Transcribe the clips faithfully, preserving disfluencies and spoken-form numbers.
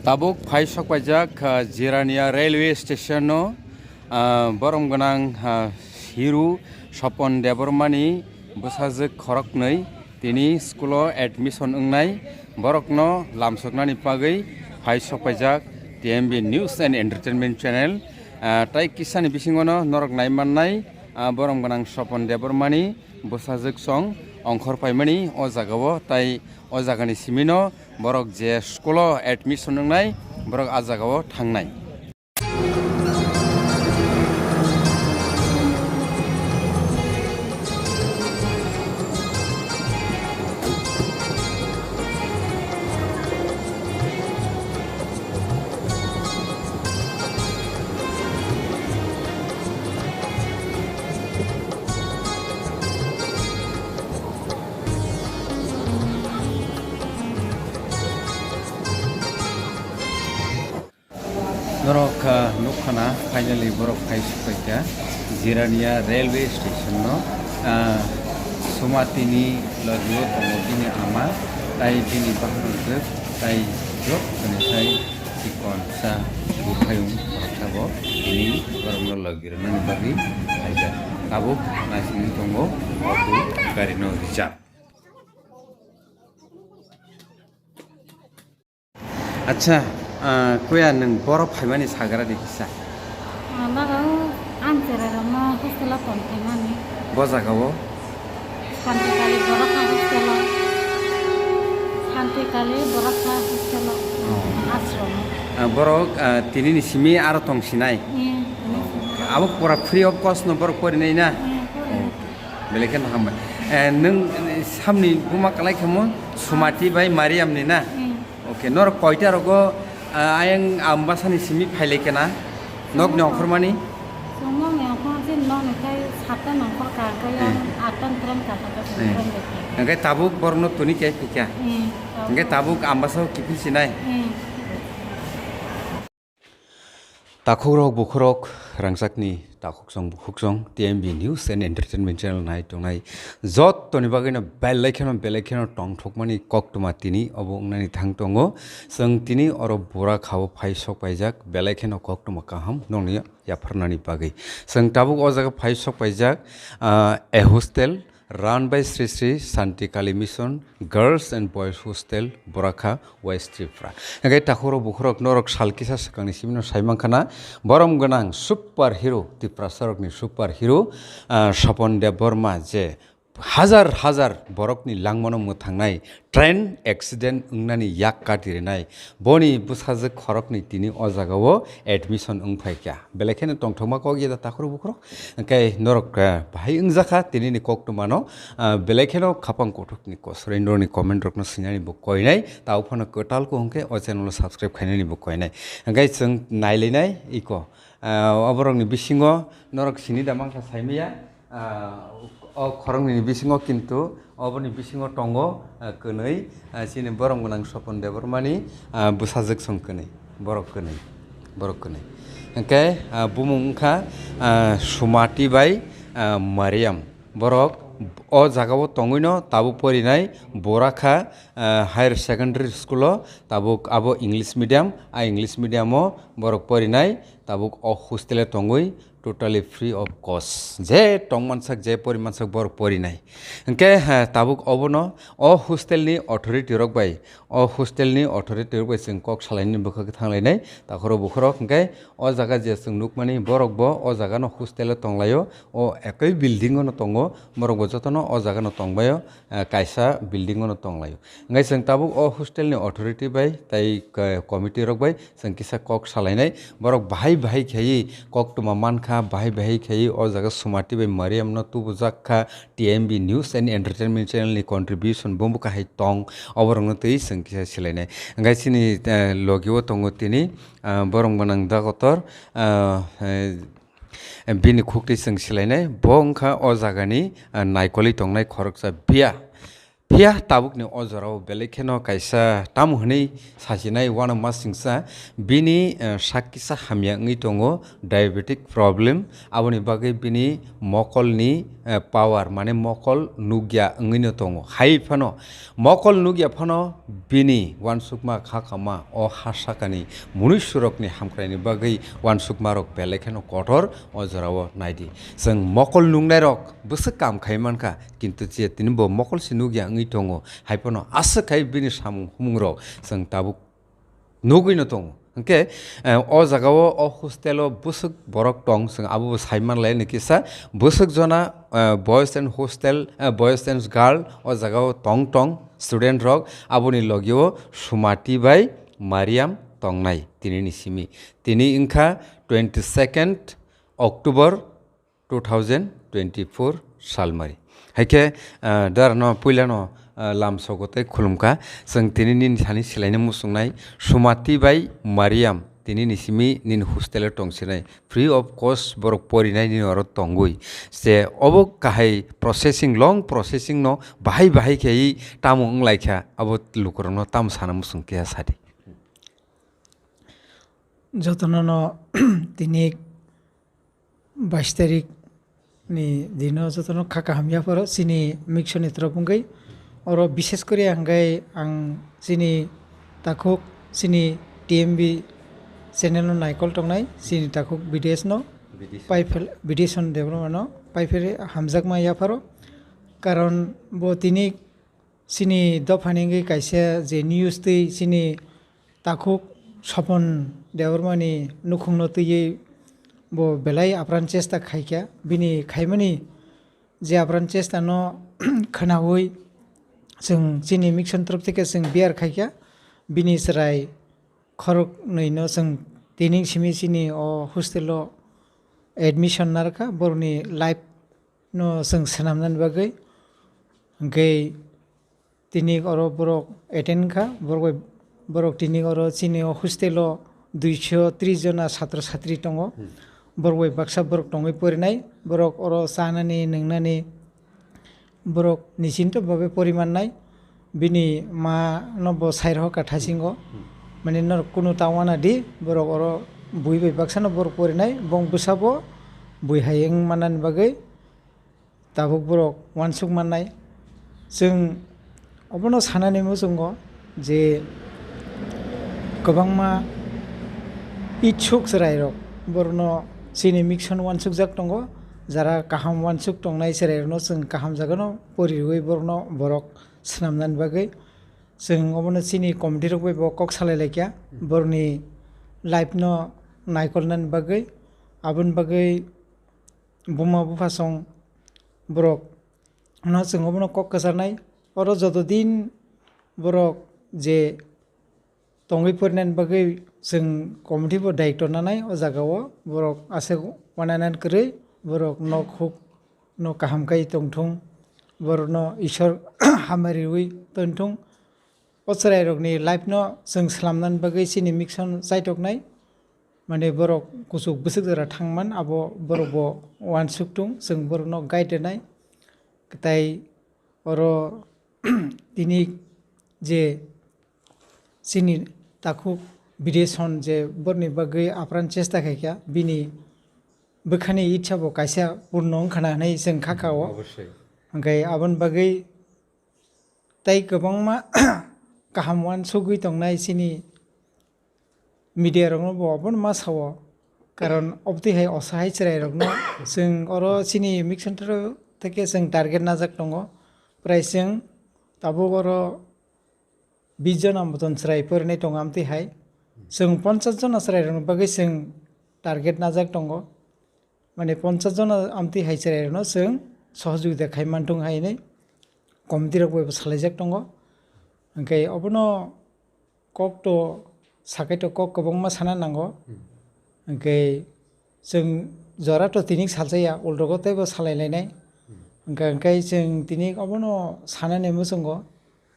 Tabuk phai sokpaijak, ah, Jirania railway station no, ah, borom gwnang, ah, Hiru Sopon Debbarmani bwsajwk khoroknwi tini school o admission wngnai borokno lamsoknani bagwi phai sokpaijak T M B News and Entertainment Channel. Ah, tai kisani bisingo no norok nai mannai, ah, borom gwnang Sopon Debbarmani bwsajwk song ongkhor paimani o jagao, tai o jagani simino borok je school o admission wngnai, borok a jagao thangnai. Norok, ah, nukha na, finally borok phai sokphaikha Jirania railway station no. Ah, Sumatini logio tongo bini ama, tai bini bahanojwk, tai jottoni sai chikon sa buphayung khoroksa bo tini borokno logi rwnani bagwi phaijak. Tabuk naisingwi tongo auto gari no rijak. Acha, ah, kuya nwng boro phaimani sagra di kisa? Ah, baga o, ang cherai rokno hostel o tong phaimani. Bo jaga o? Santikali Borokha hostel o. Santikali Borokha hostel o. Oh. Ashram o. Ah, borok, ah, tini ni simi aro tong sinai? Iya, tini simi. Abo pura free of cost no borok porinai na? Iya, porinai. Oh. Belai khe no hambai. Eh, nwng, eh, samni buma kalai khamo Sumati bai Mariam ni na? Iya. Okay, norok koita rogo, ah, ayang Ambasani simi phailai kena? Nokni ongkhormani? Chwng nokni ongkhormani nokni khai satta nongkhor ka, khai Hmm. ang atta ni train ka, satta ni Hmm. train lekha. Hingke tabuk borokno toni khe phikha? Hmm, tabuk. Hingke tabuk Ambasao kiphil sinai? Hmm. Takhukrok bukhurok rangchakni takhuksong bukhuksong T M B News and Entertainment Channel nai tongnai jottoni bagwino belai kheno belai kheno tongthokmani koktwma tini obo wngnani thang tongo. Chwng tini oro Borokha o phai sok paijak, belai kheno koktwma kaham nongni yapharnani bagwi. Chwng tabuk o jaga phai sok paijak, ah, a hostel run by Sri Sri Santi Kali Mission Girls and Boys Hostel, Borokha, West Tripura. Hingke takhukrok bukhurok norok sal kisa swkangni simino sai mankha na, borom gwnang super hero, Tiprasarokni super hero, ah, Sopon Debbarma, je hajar hajar borokni langmano mwthangnai, train accident wngnani yak kati rinai, boni bwsajwk khoroknwi tini o jagao admission wng phaikha. Belai kheno tongthokma kok ya da takhukrok bukhurok. Hingke norok, eh, bahai wngjakha tinini koktwmano, ah, belai kheno khapang kothokni kosroi norokni comment rokno swinani bo koinai, tao phano kwtal ko hwnkhe o channel o subscribe khainani bo koinai. Hingke chwng nailainai iko, ah, oborokni bisingo norok sini da mankha saimaya, ah, o khoroknwini bisingo kintu Oboni bisingo tongo, ah, kwnwi, ah, chini borom gwnang Sopon Debbarmani, ah, bwsajwk song kwnwi, borok kwnwi, borok kwnwi. Hingke, ah, bumung wngkha, ah, Sumati bai, ah, Mariam. Borok o jagao tongwino tabuk porinai Borokha, ah, Higher Secondary School o tabuk abo English medium, a English medium o borok porinai tabuk o hostel o tongwi totally free of cost. Je tong mansak, je pori mansak, borok porinai. Hingke, ha, tabuk obono o hostel ni authority rok bai, o hostel ni authority rok bai chwng kok salaini bwkhak thanglainai, takhoro bukhorok. Hingke o jaga je chwng nukmani, borok bo o jaga no hostel o tonglaio, o ekoi building o no tongo, borok bo jotono o jaga no tongbaio, eh, kaisa building o no tonglaio. Hingke chwng tabuk o hostel ni authority bai tei, eh, committee rok bai chwng kisa kok salainai, borok bahai bahai khaiwi koktwma mankha, bahai bahai khaiwi o jaga Sumati bai Mariam no tubujak kha, T M B News and Entertainment Channel ni contribution bo bo kahai tong, oborokno twi chwng kisa silainai. Hingke chini, eh, logi o tongo tini, ah, borom gwnang dakotor, ah, eh, bini khuk twi chwng silainai, bo wngkha o jagani, ah, naikolwi tongnai khoroksa biya. Phiya tabukni o jorao belai kheno kaisa tamo hwnwi sachinai uanama singcha bini, eh, sak kisa hamya wngwi tongo, diabetic problem, aboni bagwi bini mokolni, eh, power, mane mokol nukya wngwino tongo. Hai phano mokol nukya phano bini uansukma kha kama o ha sakani munuisurokni hamkraini bagwi uansukmarok belai kheno kotor o jorao naidi. Chwng mokol nuknairok bwswk kam khai mankha, kintu je tini bo mokol se nukya wngwi tongo, hai phano aswk khai bini samung humungrok chwng tabuk nugwino tongo. Hwnkhe, eh, o jagao o hostel-o bwswk borok tong, chwng abobo sai manlai ni kisa. Bwswk jona, eh, boys and hostel, eh, boys and girl o jagao tong tong student rok, aboni logio Sumati bai Mariam tongnai tinini simi. Tini wngkha twenty second October two thousand twenty-four salmari. Haikhe, ah, darano puilano, ah, lamsogo tei khulumkha. Chwng tini nini thani silaina muchungnai Sumati bai Mariam tini ni simi nini hostel-o tongsinai. Free of cost borok porinai nini oro tongwi. Je obo kahai processing, long processing no bahai bahai khe tamo wnglaikha, abo lukurokno tamo sana muchung keha sadi. Jotono no tini bais tarik ni dino jotono kha kaham yapharo chini mission ni torof wngwi. Oro bishes kori hwnkhe ang chini takhuk chini T M B channel no naikol tongnai chini takhuk B D S no B D S. Paipher B D S on development no paipher hamjakma yapharo karon bo tini chini dophani wngwi kaisa je news twi chini takhuk Sopon Debbarmani nukhungno twiwi bo belai apran chesta khaikha. Bini khaimani je apran chesta no khwnaui chwng chini mission torof theke chwng biyar khaikha. Bini chwrai khoroknwi no chwng tini simi chini o hostel o admission narwkha borokni life no chwng swnamnani bagwi. Hwnkhe tini oro borok attend kha, borok bai, borok tini oro chini o hostel o duiso tris jona satro satri tongo. Hmm. Borok bai baksa borok tongwi porinai, borok oro chanani, nwngnani, borok nisinto babe pori mannai. Bini ma no bo sai rokha thasingo. Hmm. Mane norok kunu ta wana di, borok oro bui bai baksa no borok porinai, bong bwsa bo bui hai wng mannani bagwi. Tabuk borok uansuk mannai. Chwng obono sanani muchungo je kwbangma ichuk chwrairok borokno chini mission uansukjak tongo. Jara kaham uansuk tongnai chwrairokno chwng kaham jagano poriui borokno borok swnamnani bagwi. Chwng obono chini committee rok bai bo kok salai laikha. Borokni life no naikolnani bagwi. Aboni bagwi buma buphasong borok no chwng obono kok kwcharnai. Oro joto din borok je tongwi porinani bagwi chwng committee bo daitw nanai o jagao borok aswk wananan kwrwi borok nok huk no kaham khai tongthung, borokno Ishwar hamari rwi tongthung. O chwrairokni life no chwng slamnani bagwi chini mission chaitoknai. Mane borok kuchuk bwswk jora thangman abo borok bo uansuk tung, chwng borokno guide rwnai. Kwtai oro tini je chini takhuk bidison je borni bagwi apran chesta khaikha, bini bwkhani itsa bo kaisa purno wngkhana hwnwi chwng khakha o. Obosoi. Hwnkhe aboni bagwi tei kwbangma kaham uansugwi tongnai chini media rokno bo obono ma sao, karon obotwi hai osa hai chwrai rokno chwng oro chini mission theke chwng target najak tongo, prai chwng tabuk oro bish jona moton chwrai porinai tongo amtwi hai, chwng ponchash jona chwrai rokni bagwi chwng target najak tongo. Mane ponchash jona amtwi hai chwrairokno chwng sohojogita khai manthung hai hinwi committee rok bai bo salaijak tongo. Hwnkhe obono kok to sakai to kok kwbangma sana nango. Hmm. Hwnkhe chwng jora to tini salsa ya, ultogo teibo salai lainai. Hmm. Hwnkhe, hwnkhe chwng tini obono sanani muchungo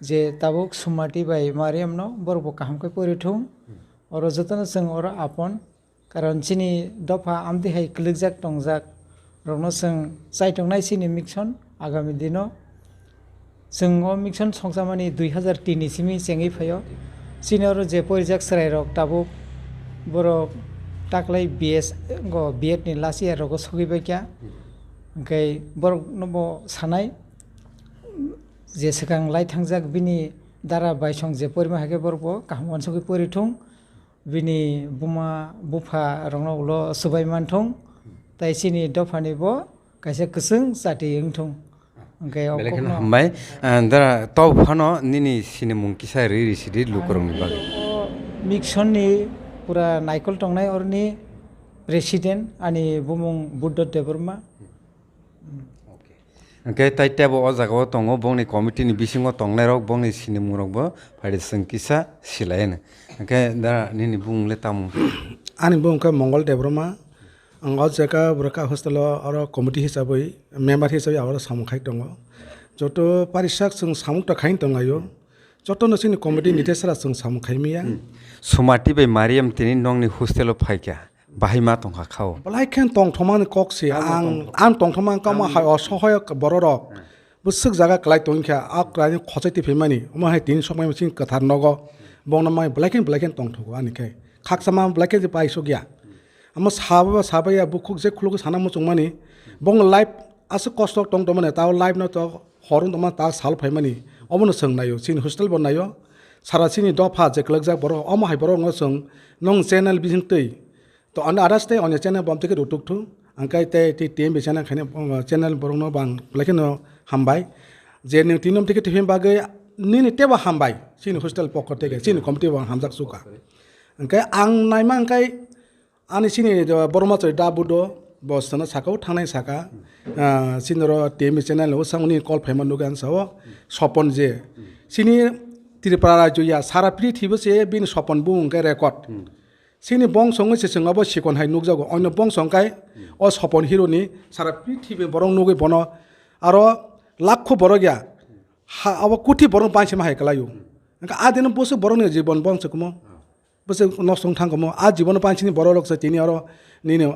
je tabuk Sumati bai Mariamno borok bo kaham khe pori thung. Hmm. Oro jotono chwng oro apon. Karon chini dopha amtwi hai kwlwkjak tongjak rokno chwng chaitongnai chini mission agami dino Chwng o mission songchamani dui hazar tin ni simi chengwi phaio. Chini oro je porijak chwrairok tabuk borok taklai B S go B Ed ni last year rogo sogwi baikha. Hwnkhe borokno bo sanai je swkang lai thangjak bini dara baisong je porima hai khe borok bo kaham uansugwi pori thung. Bini buma bupha rokno ulo swbai manthung, tei chini dophani bo kaisa kwchwng chati wngthung. Hwnkhe o Belai kheno kokno hambai. Ah, dara, to phano nini sinimung kisa ri ri sidi lukurokni bagwi. O Mixon ni pura naikol tongnai oroni president ani bumung Buddha Debbarma. Hwnkhe tai tebo o jaga o tongo, bongni committee ni bisingo tongnairok, bongni sinimungrok bo phaidi chwng kisa silaino. Hwnkhe da nini bumung le tamo? Ani bumung khe Mongol Debbarma. Ang o jaga bwrwkha hostel o oro committee hisabwi, member hisabwi abo samung khai tongo. Joto parisak chwng samung ta khai tonglaio. Jotono chini committee ni tesra chwng samung khai maya. Sumati bai Mariam tini nongni hostel o phaikha. Bahai ma tongkha khao. Belai khe tongthokmani kok se ang, ang tongthokma kamo hai osohoyok bororok. Bwswk jaga kwlai tongkha, a kwlaini khosai twi phaimani. Omo hai tini sokmai chini kwthar nogo. Bongno mai belai khe, belai khe tongthogo ani khe. Khakchama belai khe pai sokya. Amo sabo, sabo ya bukhuk je khuluk sana muchungmani. Bongno life aswk kosto tong tongmani, tao life no to hor wng tongmani, tao sal phaimani. Omono chwng naio, chini hostel bo naio. Sara chini dopha je kwlwkjak borok, omo hai borok no chwng nong channel bising twi To, ani others tei onyo channel bom tike rutuk thu. Angkai tei, tei T M B channel khaina, um, channel borokno bang belai kheno hambai. Je nwng tini om tike tiphim bagwi nini tebo hambai. Chini hostel pokho tike, chini committee bo ang hamjak sukha. Angkai ang naima angkai ani chini, uh, Borma chwrai da budo bo sono saka o thangnai saka. Ah, chini ro T M B channel o samuni call phaima nugwi ang sao. Sopon je. Chini Tripura rajyo ya sara prithibi se bini sopon bu angkai record. Chini bongso wngwi se chwng abo sikon hai nukjago. Onyo bongso wngkai o sopon hero ni sara prithibi borok nugwi bono aro lakho borok ya. Ha, abo kuthi borok bansima hai kwlaio. Wngkha adino bwswk borokni jibon bongso kwmo. Bwswk nosto wng thang kwmo. A jibono bansini borok rok se tini oro nini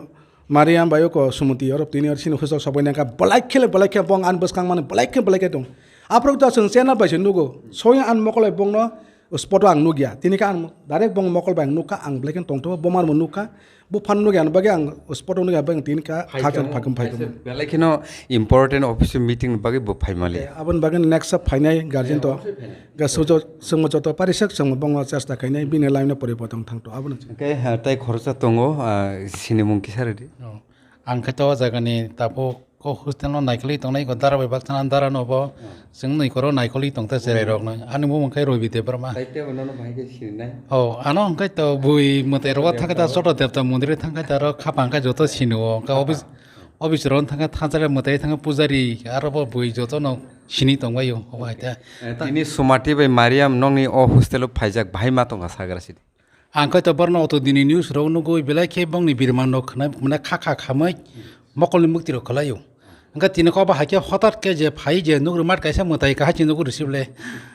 Mariam bai oko Sumuti oro tini oro sini hostel sobai nangkha. Belai khele belai khe bong ani bwskang mani belai khe belai khe tong. Aphuru to chwng channel bai se nugo. Soyang ani mokol bai bongno spot o ang nukya. Tini khe ang direct bong mokol bai ang nukha, ang belai khe tongthogo, bo manbo nukha. Bo phan nukya ani bagwi ang spot o nukya bagwi ang tini kha Phai khakchang kamo, phakam phai phai kamo. Belai kheno important office meeting ni bagwi bo phai mali. Eh, aboni bagwi next phainai guardian to. Ga sujo chwngbo joto parisak chwngbo bongno chesta khainai bini line no poriborton thangto abono. Hwnkhe, ha, tai khoroksa tongo, ah, sinimung kisa rwdi. Oh. Ang khe to o jagani tabuk o hostel no naikolwi tongnai, iko dara bai baksa dara no bo chwng nwi koro naikolwi tongta cherai rok no. Ani bumung khe Robi Debbarma. Tai tebo nono bahai khe sirinai? Oh, ano hwnkhe to bui mwtai rok thangkhe ta Choto Debta mondir thangkhe ta aro khapang khe joto sini o. Hwnkhe office, office rok thangkhe thansa mwtai thangkhe pujari aro bo bui joto no sini tongbai o. Obo hai ta. Eh, tini Sumati bai Mariam nongni o hostel o phaijak bahai ma tongkha sagra sidi. Ang khe to borno auto dini news rok nugwi belai khe bongni birman rok khwnai mane kha kha khamwi mokolni mukti rok khwlaio. Hwnkhe tini kok bo hai khe hotat khe je phai je nugri mat kaisa mwtai kahai chini nugri receive le.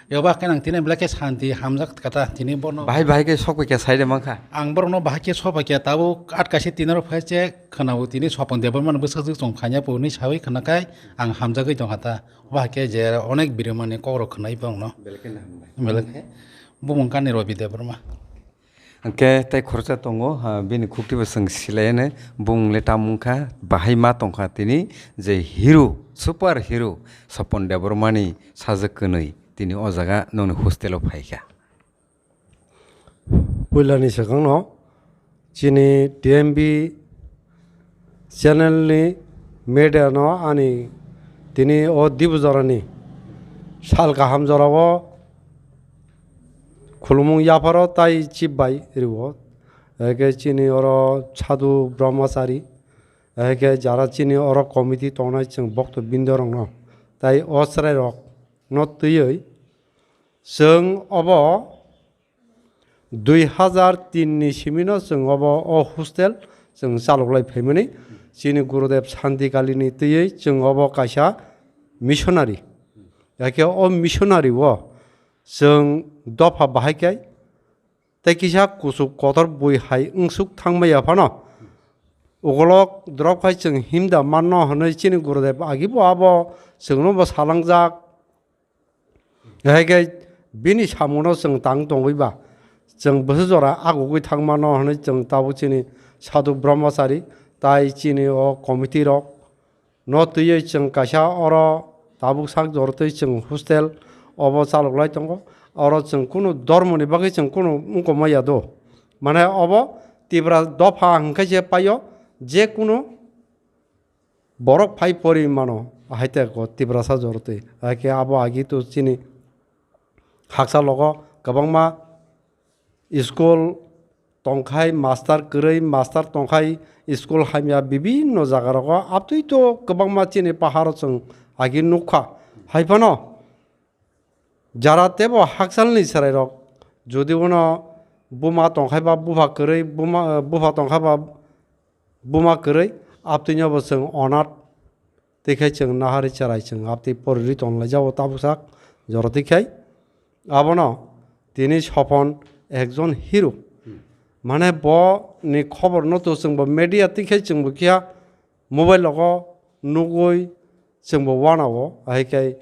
Yoba khe nang tini belai khe santi hamjak kata tini borno. Bahai bahai khe sok pai khe sai de mankha. Ang borokno bahai khe sok pai khe tabuk at kaisa tini rok phai che khwnao tini Sopon Debbarma ni bwsajwk chong khaina puruni sawi khwnakhai ang hamjagwi tongkha ta. Bahai khe je onek birmani kok rok khwnai bongno. Belai khe na hambai. Belai khe bumung kani Robi Debbarma. Hwnkhe tei khoroksa tongo, ha, bini khukti bo chwng silaiyano, bumung le tamo wngkha, bahai ma tongkha tini je hero, super hero Sopon Debbarmani sajwk kwnwi tini o jaga nongni hostel o phaikha. Puilani swkangno chini T M B channel ni media no ani tini o dibu jorani sal kaham jorao khulumung yapharo tai chip bai rwo. Eke chini oro sadhu brahmachari, eke jara chini oro committee tongnai chwng bokto bindo rokno tai o chwrai rok no twiwi chwng obo dui hazar tin ni simi no chwng obo o hostel chwng chaloklai phaimani. Chini Gurudev Santi Kali ni twiwi chwng obo kaisa missionary. Hakhe o missionary o chwng dopha bahai khe tei kisa kuchuk kotor bui hai wngsuk thangmaya phano ukolok drop khai chwng himda manno hwnwi chini Gurudev agi bo abo chwngno bo salangjak. Hai khe bini samungo chwng tang tongwi ba, chwng bwswk jora agugwi thang mano hwnwi chwng tabuk chini Sadhu Brahmachari tai chini o committee rok no twiwi chwng kaisa oro tabuk sak joro twi chwng hostel obo chaloklai tongo. Oro chwng kunu dhormoni bagwi chwng kunu wngkoma ya do. Mane obo Tipra dopha hwnkhe se paio, je kunu borok phai pori mano, hai te ko Tiprasa joro twi. Hai khe abo agi to chini haksa logo kwbangma school tongkhai, master kwrwi, master tongkhai, school hamya bibinno jaga rogo abtwi to kwbangma chini paharo chwng agi nukha. Hai phano jara tebo hakchalni chwrairok, jodi bono buma tongkhai ba bupha kwrwi, buma, bupha tongkha ba buma kwrwi, abtwino bo chwng onath twi khai chwng nahari chwrai chwng abtwi poriri tonglaijao tabuksak jora twi khai. Abono tini Sopon ekjon hero. Mane bo ni khobor no to chwngbo media twi khai chwngbo kiya mobile rogo nugwi chwngbo wanao, hai khe,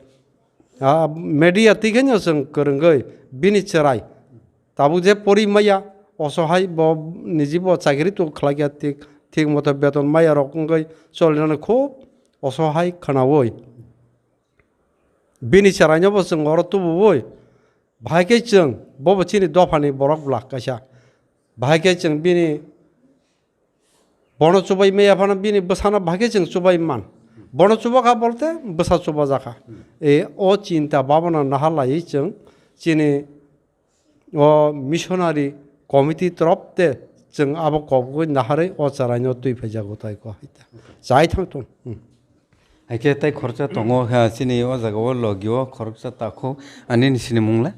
ah, media twi khe no chwng kwrwngwi bini chwrai tabuk je pori maya, osohai bo niji bo chakiri tu khlai kha, thik, thik moto beton maya rok wngwi cholinani khub osohai khwnawi. Bini chwraino bo chwng oro tubuwi, bahai khe chwng bobo chini dophani borok bwlak kaisa, bahai khe chwng bini Bono chubai maya phano bini bwsano bahai khe chwng chubai man. Bono chubakha bolte bwsa chubajakha. E, o chinta babana naharlaiwi chwng chini o missionary committee torof te chwng abo kobgwi naharwi o chwraino twi phaijago tai ko hai ta. Chai thang thung. Hmm. Hai khe tai khoroksa tongo, ha, chini o jaga o logi o khoroksa takhuk, ani ni sinimung le?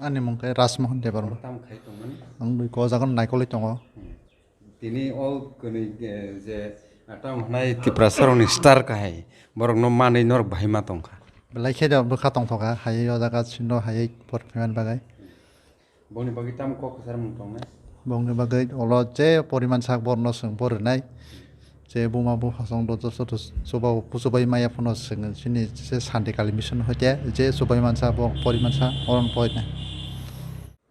Ani mung khe Rajmohan Debbarma. Tam khai tongmani? Ang nui ko jaga naikolwi tongo. Hmm. Tini o kwnwi, eh, je, ah, tamo hwnai Tiprasarokni star kahai, borokno manwi norok bahai ma tongkha. Belai khe da bwkha tongthokha, hayai o jaga sino hayai por phaimani bagwi. Bongni bagwi tamo kok kwchar mung tongnai? Bongni bagwi olo je poriman sak borno chwng bo rwnai. Je buma bupha song do joto chuba chubai maya phano chwng chini je Shanti Kali Mission hoite je chubai mansa bo poriman sa oron poinai.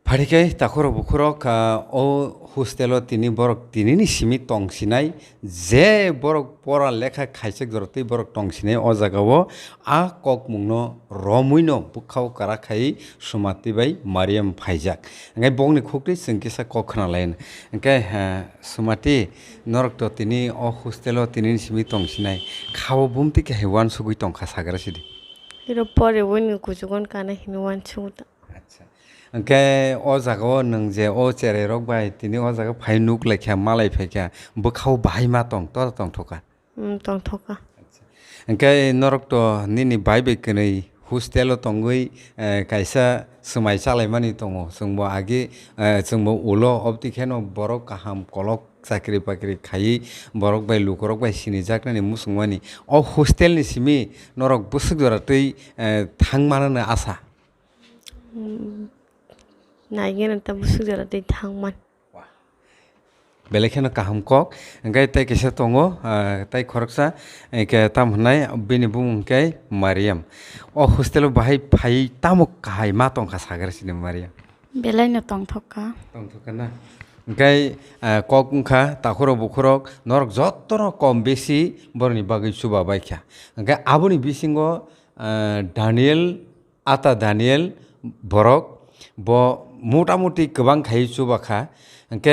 Phari khe takhurok bukhurok, ah, o hostel o tini borok tinini simi tong sinai, je borok pora lekha khaisek jora tei borok tong sinai o jaga o a kokmung no romwi no bwkha o kara khai Sumati bai Mariam phaijak. Hingke bokni khuk tei chwng kisa kok khna lai no. Hingke, ah, Sumati norok to tini o hostel o tinini simi tong sinai, kha o bumti khe hai uansugwi tong kha sagra sidi. Iro pore boni kuchugon kana hini uansugo ta. Acha. Hingke o jaga o nwng je o cherai rok bai tini o jaga phai nuk lai kha, malai phai kha, bwkha o bahai ma tong, tora tong thoka? Hmm, tong thoka. Acha. Hingke norok to nini bai bai kwnwi hostel o tongwi, eh, kaisa swmai chalai mani tongo. Chwngbo agi, eh, chwngbo ulo obti kheno borok kaham kolok chakri bakri khaiwi borok bai lukurok bai sinijak nani muchung mani. O hostel ni simi norok bwswk jora twi, eh, thang mano no asa? Hmm. Naigeno ta bwswk jora twi thangman. Belai kheno kaham kok. Hingke tei kisa tongo, ah, tei khoroksa, hingke tam hwnai bini bumung hingke Mariam. O hostel o bahai phai tamo kahai ma tongkha sagra sini Mariam? Belai no tongthok kha. Tongthok kha na? Hingke, ah, kok wngkha takhurok bukhurok norok jotono kom besi borokni bagwi chuba bai kha. Hingke aboni bisingo, ah, Daniel Ata Daniel borok bo mota moti kwbang khai chuba kha. Hingke,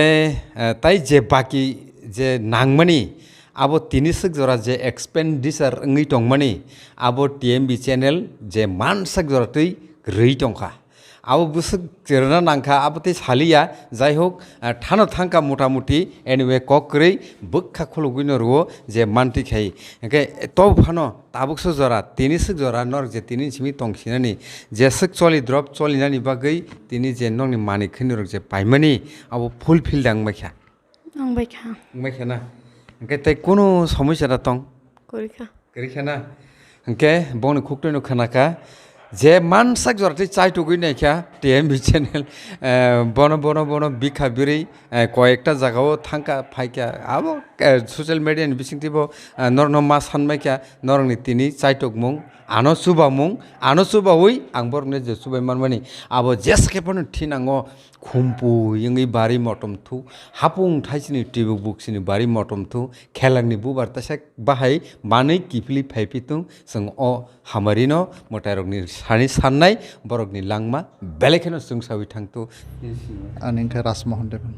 eh, tai je baki je nangmani abo tini swk jora je expenditure wngwi tongmani abo T M B channel je man swk jora twi rwi tongkha. Abo bwswk cherwna nangkha abo tei saliya, jai hok, eh, thano thangkha mota moti anyway kok kwrwi bwkha khulugwino rwo je manti khai. Hingke to phano Tabuk swk jora, tini swk jora norok je tini simi tong sinani, je swk choli drop cholinani bagwi tini je nokni manwi khwnirok je paimani, abo fulfill da wngbai kha? Wngbai kha. Wngbai kha na? Hingke tei kunu somosya da tong? Kwrwi kha. Kwrwi kha na? Hingke bongni khuktwino khna kha, Je mansak jora tei chaitugwi naikha T M B channel, eh, bono, bono, bono bikha birwi, eh, koyekta jagao thangkha, phaikha, abo, eh, social media ni bisingtwibo, eh, norokno ma sanmaikha, norokni tini chaitokmung, ano chubamung, ano chubawi ang borokno je chubai manmani, abo jesa khe phano thinango khumpu wngwi bari motom thu, hapung thaisini tibuk buksini bari motom thu, khelangni bubar teisa bahai manwi kiphilwi phaiphitwng, chwng o hamarino mwtairokni sani sannai borokni langma belai kheno chwngsawi thangthu. Ani wngkha Rajmohan Devan.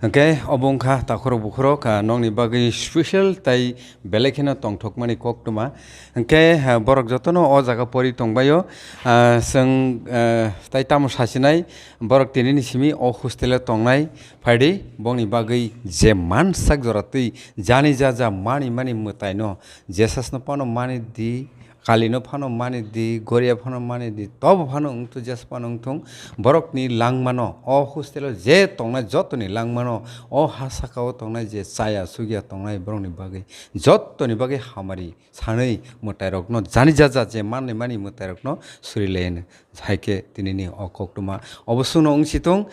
Hwnkhe obo wngkha takhorok bukhorok, ah, nokni bagwi special tai belai kheno tongthokmani koktwma. Hwnkhe, ah, borok jotono o jaga pori tongbaio, ah, chwng, ah, tai tamo sasinai borok tinini simi o hostel-o tongnai phaidi bongni bagwi je mansak jora twi jani ja ja mani mani mwtaino Jesusno phano mani di, Kalino phano mani di, Goria phano mani di, tobo phano wngthu, Jesu phano wngthung. Borokni langmano, o hostel-o je tongnai jotoni langmano, o ha saka-o tongnai je chaya sugya tongnai borokni bagwi, jotoni bagwi hamari sanwi mwtairokno, jani ja ja je manwi mani mwtairokno surilaiyano. Hai khe tinini o koktwma obo chwngno wng si thung.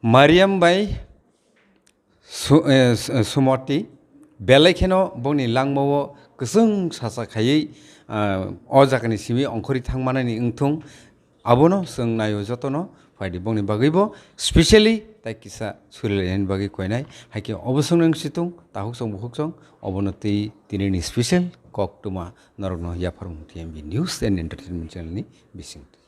Mariam bai Su-, eh, su-, Sumoti belai kheno bongni langmao kwchwng sacha khaiwi, ah, o jagani simi ongkhorwi thangmanani wngthung, abono chwng naio jotono phaidi bongni bagwibo specially tai kisa surilainani bagwi koinai. Hai khe obo chwngno wng si thung, takhuk chwng bukhuk chwng, obono twi tinini special koktwma norokno yapharmung T M B News and Entertainment channel ni bisingtwi.